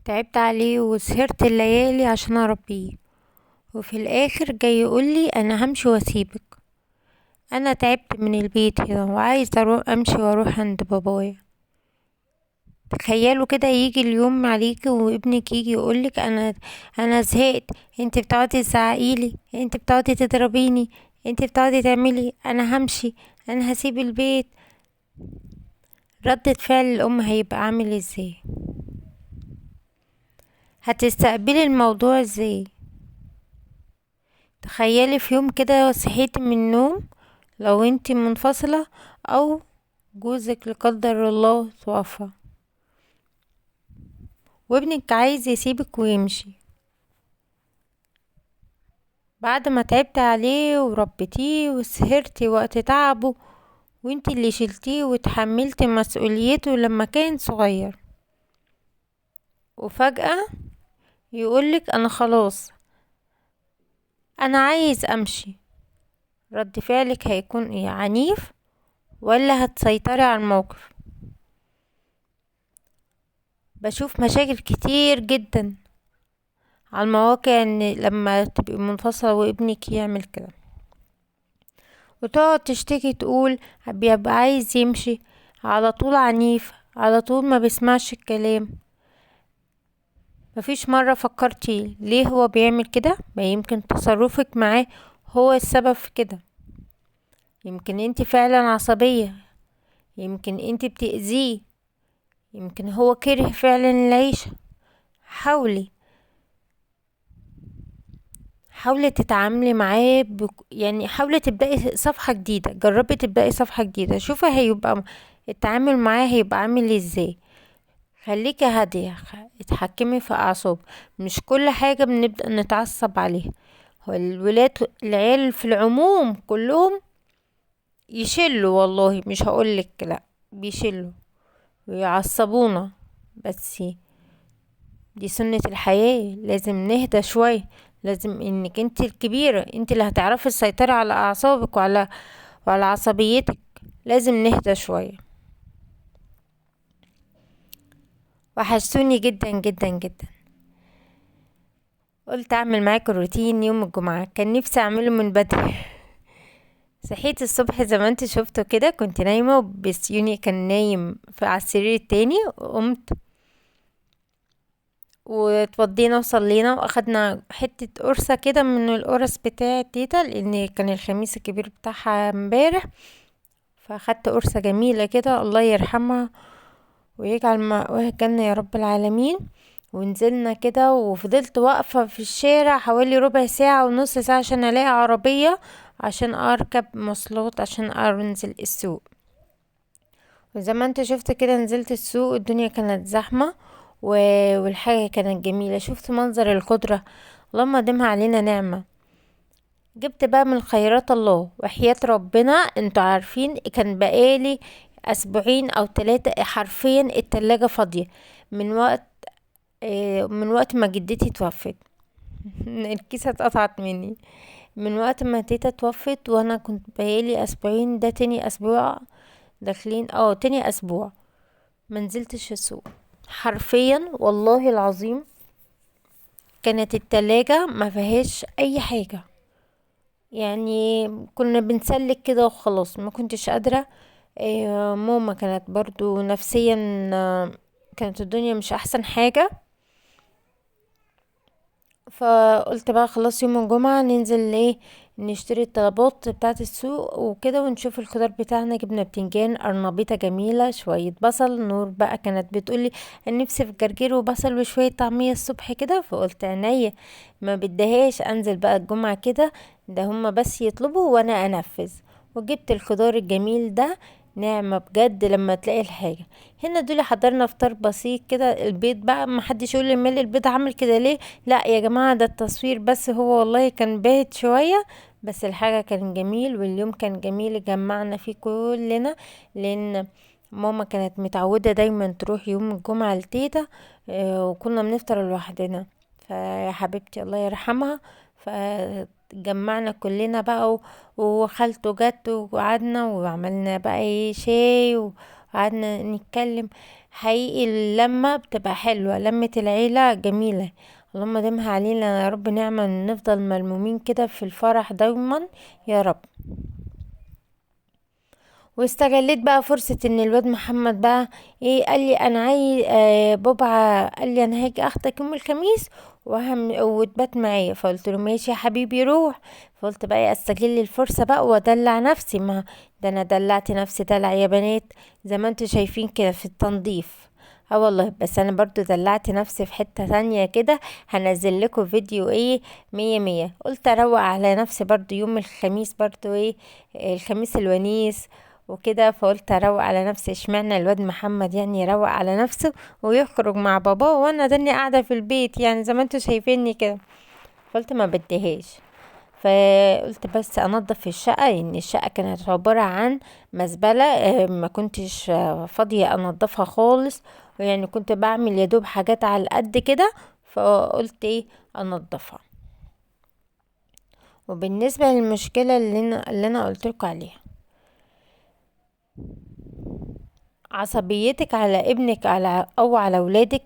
تعبت عليه وسهرت الليالي عشان اربيه، وفي الاخر جاي يقولي انا همشي واسيبك، انا تعبت من البيت هنا وعايز اروح امشي واروح عند بابايا. تخيلوا كده يجي اليوم عليكي وابنك يجي يقولك انا زهقت، انت بتقعدي تزعقيلي، انت بتقعدي تضربيني، انت بتقعدي تعملي، انا همشي، انا هسيب البيت. ردة فعل الام هيبقى عامل ازاي؟ هتستقبلي الموضوع ازاي؟ تخيلي في يوم كده صحيتي من النوم، لو انت منفصلة او جوزك لقدر الله توفى وابنك عايز يسيبك ويمشي بعد ما تعبت عليه وربيتيه وسهرتي وقت تعبه وانت اللي شلتيه وتحملتي مسؤوليته لما كان صغير، وفجأة يقولك انا خلاص انا عايز امشي. رد فعلك هيكون ايه؟ عنيف ولا هتسيطري على الموقف؟ بشوف مشاكل كتير جدا على المواقع ان لما تبقي منفصلة وابنك يعمل كده وتقعد تشتكي تقول بيبقى عايز يمشي على طول، عنيف على طول، ما بيسمعش الكلام. مفيش مرة فكرتي ليه هو بيعمل كده؟ ما يمكن تصرفك معاه هو السبب في كده، يمكن انت فعلا عصبية، يمكن انت بتأذيه، يمكن هو كره فعلا العيشة. حاولي تتعاملي معاه حاولي تبدأي صفحة جديدة، جربي تبدأي صفحة جديدة، شوفي هيبقى التعامل معاه هيبقى عامل ازاي. خليكي هادية، اتحكمي في اعصابك، مش كل حاجة بنبدأ نتعصب عليها. هو الولاد العيال في العموم كلهم يشلوا، والله مش هقولك لا، بيشلوا ويعصبونا، بس دي سنة الحياة، لازم نهدى شوية. لازم انك انت الكبيرة، انت اللي هتعرفي تسيطري على اعصابك وعلى عصبيتك، لازم نهدى شوية. وحشتوني جدا جدا جدا. قلت اعمل معاكم روتين يوم الجمعة، كان نفسي اعمله من بدري. صحيت الصبح زي ما انت شفتوا كده، كنت نايمة بس يوني كان نايم على السرير التاني. قمت واتوضينا وصلينا واخدنا حتة قرصة كده من القرص بتاعة تيتا، لان كان الخميس الكبير بتاعها امبارح، فاخدت قرصة جميلة كده، الله يرحمها ويجعل مأواها الجنة يا رب العالمين. ونزلنا كده وفضلت واقفة في الشارع حوالي ربع ساعة ونص ساعة عشان الاقي عربية عشان اركب مواصلات عشان انزل السوق. وزي ما انت شفت كده نزلت السوق، الدنيا كانت زحمة والحاجة كانت جميلة. شفت منظر الخضرة، اللهم دمها علينا نعمة. جبت بقى من خيرات الله وحياة ربنا، انتوا عارفين كان بقالي اسبوعين او 3 حرفيا التلاجة فاضية من وقت ما جدتي توفت. الكيسة اتقطعت مني من وقت ما تيتا توفت، وانا كنت بقالي اسبوعين، ده تاني اسبوع داخلين، تاني اسبوع ما نزلتش السوق حرفيا والله العظيم. كانت التلاجة ما فيهاش اي حاجة، كنا بنسلك كده وخلاص، ما كنتش قادرة. ماما كانت برضو نفسيا، كانت الدنيا مش احسن حاجة، فقلت بقى خلاص يوم الجمعة ننزل نشتري الطلبات بتاعة السوق وكده، ونشوف الخضار بتاعنا. جبنا بتنجان، قرنبيطة جميلة، شوية بصل. نور بقى كانت بتقولي ان نفسي في جرجير وبصل وشوية طعمية الصبح كده، فقلت عينيا ما بديهاش، انزل بقى الجمعة كده، ده هما بس يطلبوا وانا انفذ. وجبت الخضار الجميل ده، نعمة بجد لما تلاقي الحاجة. هنا دول حضرنا فطار بسيط كده. البيض بقى ما حدش يقول لي مال البيض عامل كده ليه، لا يا جماعة ده التصوير بس، هو والله كان باهت شوية بس الحاجة كان جميل واليوم كان جميل، جمعنا فيه كلنا، لان ماما كانت متعودة دايما تروح يوم الجمعة لتيتا، وكنا بنفطر لوحدنا، فيا حبيبتي الله يرحمها. فجمعنا كلنا بقى وخالته جت وقعدنا وعملنا بقى شاي وقعدنا نتكلم. حقيقي اللمة بتبقى حلوة، لمة العيلة جميلة، اللهم دمها علينا يا رب نعمة، نفضل ملمومين كده في الفرح دايما يا رب. واستغليت بقى فرصة ان الواد محمد بقى ايه قال لي انا عايز، بابا قال لي انا هاجي اخدك يوم الخميس وتبات معايا، فقلت له ماشي يا حبيبي روح. فقلت بقى إيه، استغل الفرصة بقى وادلع نفسي، ما ده انا دلعت نفسي دلع يا بنات زي ما انتوا شايفين كده في التنظيف. والله بس انا برضو دلعت نفسي في حتة تانية كده، هنزل لكم فيديو ايه مية مية. قلت اروق على نفسي برضو يوم الخميس، برضو ايه الخميس الونيس وكده، فقلت اروق على نفسي. اشمعنى الواد محمد يروق على نفسه ويخرج مع باباه وانا دني قاعدة في البيت زي ما انتوا شايفيني كده، فقلت ما بديهاش. فقلت بس انضف الشقة، لان الشقة كانت عبارة عن مزبلة، ما كنتش فاضية انضفها خالص، كنت بعمل يا دوب حاجات على القد كده، فقلت ايه انضفها. وبالنسبة للمشكلة اللي انا قلت لكم عليها، عصبيتك على ابنك او على ولادك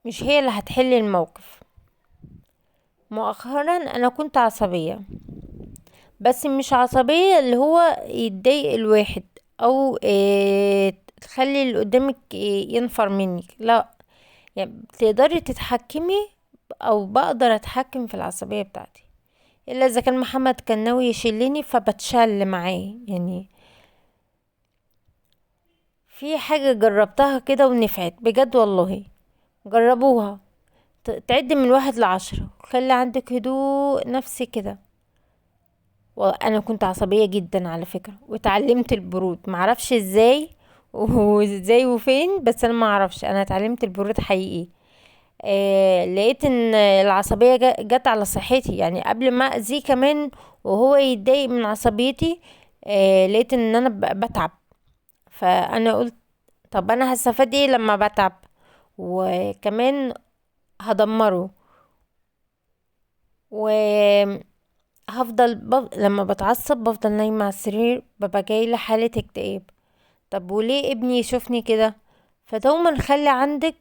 مش هي اللي هتحل الموقف. مؤخرا انا كنت عصبية، بس مش عصبية اللي هو يتضايق الواحد او، تخلي اللي قدامك ينفر منك، لا، تقدري تتحكمي او بقدر اتحكم في العصبية بتاعتي، الا اذا كان محمد كان ناوي يشلني فبتشل معاه. في حاجة جربتها كده ونفعت بجد والله، جربوها، تعد من 1 ل10، خلي عندك هدوء نفسي كده. وانا كنت عصبية جدا على فكرة، وتعلمت البرود، معرفش ازاي وازاي وفين، بس انا معرفش، انا اتعلمت البرود حقيقي. لقيت ان العصبية جت على صحتي، قبل ما اذيه كمان وهو يتضايق من عصبيتي، لقيت ان انا بتعب. فانا قلت طب انا هستفاد ايه لما بتعب وكمان هدمره، وهفضل لما بتعصب بفضل نايمة على السرير، ببقى جاي لحالة اكتئاب. طب وليه ابني يشوفني كده؟ فدوما خلي عندك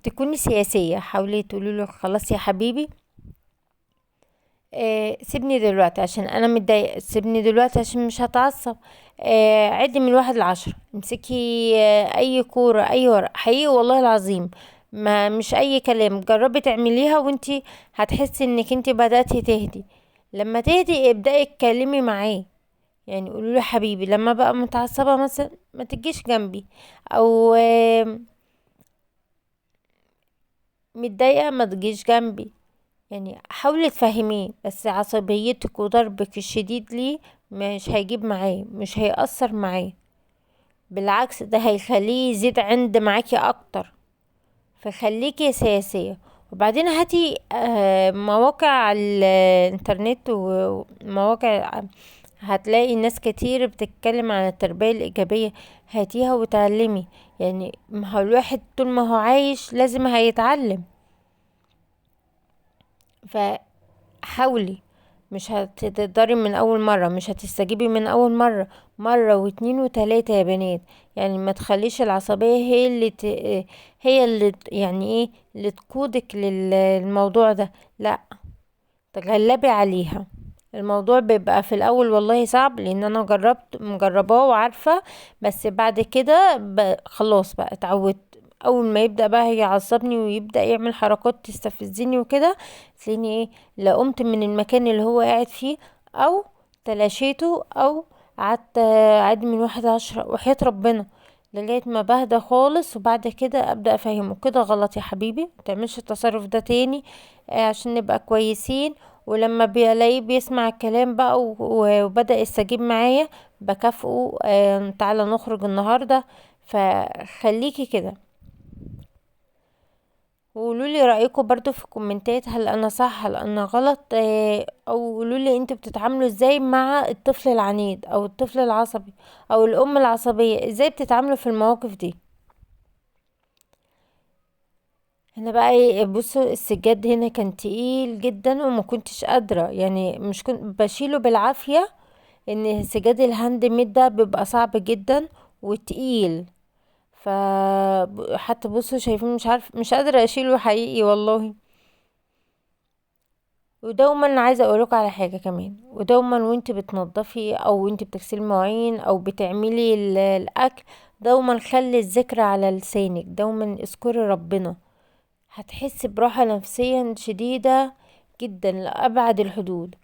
تكوني سياسية، حاولي تقولي له خلاص يا حبيبي، سيبني دلوقتي عشان انا متضايقه، سيبني دلوقتي عشان مش هتعصب، عدي من 1 ل10، امسكي، اي كوره اي ورق، حقيقي والله العظيم ما مش اي كلام، جربي تعمليها وانتي هتحسي انك انتي بداتي تهدي. لما تهدي ابداي اتكلمي معاه، قولي له حبيبي لما بقى متعصبه مثلا ما تجيش جنبي، او، متضايقه ما تجيش جنبي، حاولي تفهميه. بس عصبيتك وضربك الشديد ليه مش هيجيب معاه، مش هيأثر معاه، بالعكس ده هيخليه يزيد عند معاكي اكتر. فخليكي سياسية. وبعدين هاتي، مواقع على الانترنت ومواقع هتلاقي ناس كتير بتتكلم عن التربية الإيجابية، هاتيها وتعلمي. ما هو الواحد طول ما هو عايش لازم هيتعلم، فحاولي. مش هتقدري من أول مرة، مش هتستجيبي من أول مرة، مرة واتنين وتلاتة يا بنات. ما تخليش العصبية هي اللي هي اللي يعني ايه اللي تقودك للموضوع ده، لا تغلبي عليها. الموضوع بيبقى في الأول والله صعب، لأن أنا مجرباه وعارفة، بس بعد كده خلاص بقى اتعودت. أول ما يبدأ بقى يعصبني ويبدأ يعمل حركات تستفزني وكده، تلاقيني ايه لا قمت من المكان اللي هو قاعد فيه أو تلاشيته أو قعدت أعد من 1 ل10 وحياة ربنا لغاية ما بهدى خالص، وبعد كده أبدأ أفهمه كده غلط يا حبيبي، ما تعملش التصرف ده تاني، عشان نبقى كويسين. ولما بيلاقيه بيسمع الكلام بقى وبدأ يستجيب معايا بكافئه، تعالى نخرج النهاردة. فخليكي كده. وقولوا لي رأيكم برضو في الكومنتات، هل أنا صح هل أنا غلط، أو قولوا لي انتوا بتتعاملوا ازاي مع الطفل العنيد أو الطفل العصبي أو الأم العصبية، ازاي بتتعاملوا في المواقف دي. هنا بقى ايه، بصوا السجاد هنا كان تقيل جدا وما كنتش قادرة، مش كنت بشيله بالعافية، ان سجاد ال hand made ده بيبقى صعب جدا وتقيل، ف حتى بصوا شايفين مش عارف، مش قادرة اشيله حقيقي والله. ودوما عايزة اقولكوا على حاجة كمان، ودوما وانت بتنظفي او وانت بتغسلي المواعين او بتعملي الاكل، دوما خلي الذكر على لسانك، دوما اذكري ربنا، هتحسي براحة نفسيا شديدة جدا لأبعد الحدود.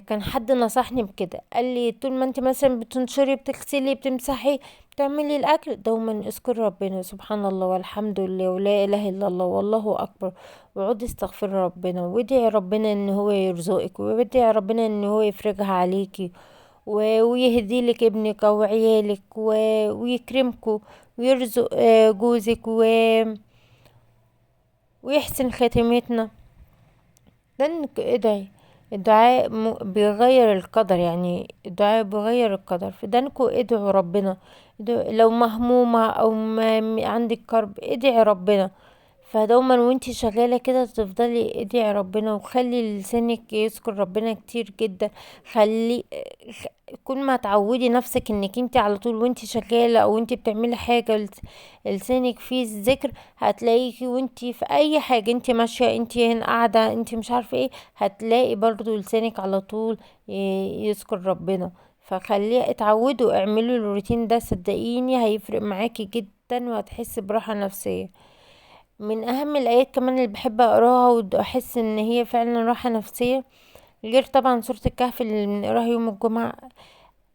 كان حد نصحني بكده، قال لي طول ما انت مثلا بتنشري بتغسلي بتمسحي بتعملي الاكل، دوما اذكري ربنا، سبحان الله والحمد لله ولا اله الا الله والله اكبر، وقعدي استغفري ربنا وادعي ربنا ان هو يرزقك، وادعي ربنا ان هو يفرجها عليكي ويهدي لك ابنك او عيالك ويكرمكم ويرزق جوزك ويحسن خاتمتنا. ده انك ادعي، الدعاء بيغير القدر، يعني الدعاء بيغير القدر. فدانكو ادعوا ربنا، لو مهمومة او عندك كرب ادعي ربنا. فدوما وانتي شغالة كده تفضلي ادعي ربنا، وخلي لسانك يذكر ربنا كتير جدا. كل ما تعودي نفسك انك انتي على طول وانتي شغالة او انتي بتعملي حاجة لسانك فيه الذكر، هتلاقيكي وانتي في اي حاجة، انتي ماشية، انتي هنا قاعدة، انتي مش عارفة ايه، هتلاقي برضو لسانك على طول يذكر ربنا. فخليه اتعودوا، اعملوا الروتين ده، صدقيني هيفرق معاكي جدا وهتحسي براحة نفسية. من اهم الايات كمان اللي بحب اقراها واحس ان هي فعلا راحة نفسية، غير طبعا سورة الكهف اللي بنقراها يوم الجمعة،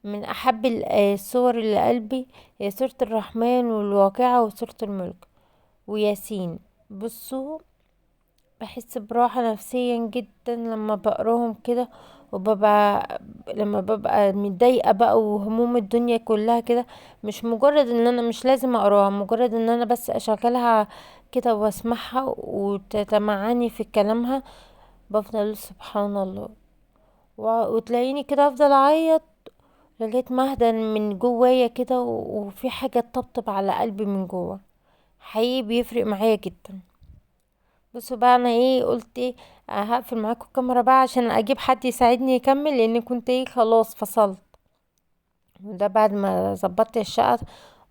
من احب السور اللي قلبي هي سورة الرحمن والواقعة وسورة الملك وياسين. بصوا بحس براحة نفسيا جدا لما بقراهم كده، وببقى لما ببقى متضايقة بقى وهموم الدنيا كلها كده، مش مجرد ان انا مش لازم اقراها، مجرد ان انا بس اشغلها كده واسمعها وتتمعني في كلامها، بفضل سبحان الله، وتلاقيني كده افضل اعيط لغاية ما اهدى من جوايا كده، وفي حاجة تطبطب على قلبي من جوا، حقيقي بيفرق معايا جدا. بصوا بقى انا ايه قلت ايه، هقفل معاكم الكاميرا بقى عشان اجيب حد يساعدني يكمل، لان كنت ايه خلاص فصلت. وده بعد ما ظبطت الشقة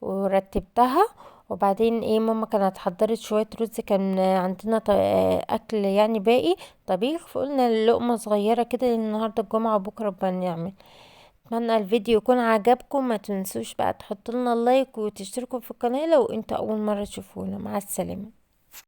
ورتبتها، وبعدين ايه ماما كانت حضرت شوية رز، كان عندنا اكل باقي طبيخ، فقلنا لقمة صغيرة كده لان النهاردة الجمعة وبكرة بنعمل. اتمنى الفيديو يكون عجبكم، ما تنسوش بقى تحطوا لنا لايك وتشتركوا في القناة لو انتوا اول مرة تشوفونا. مع السلامة.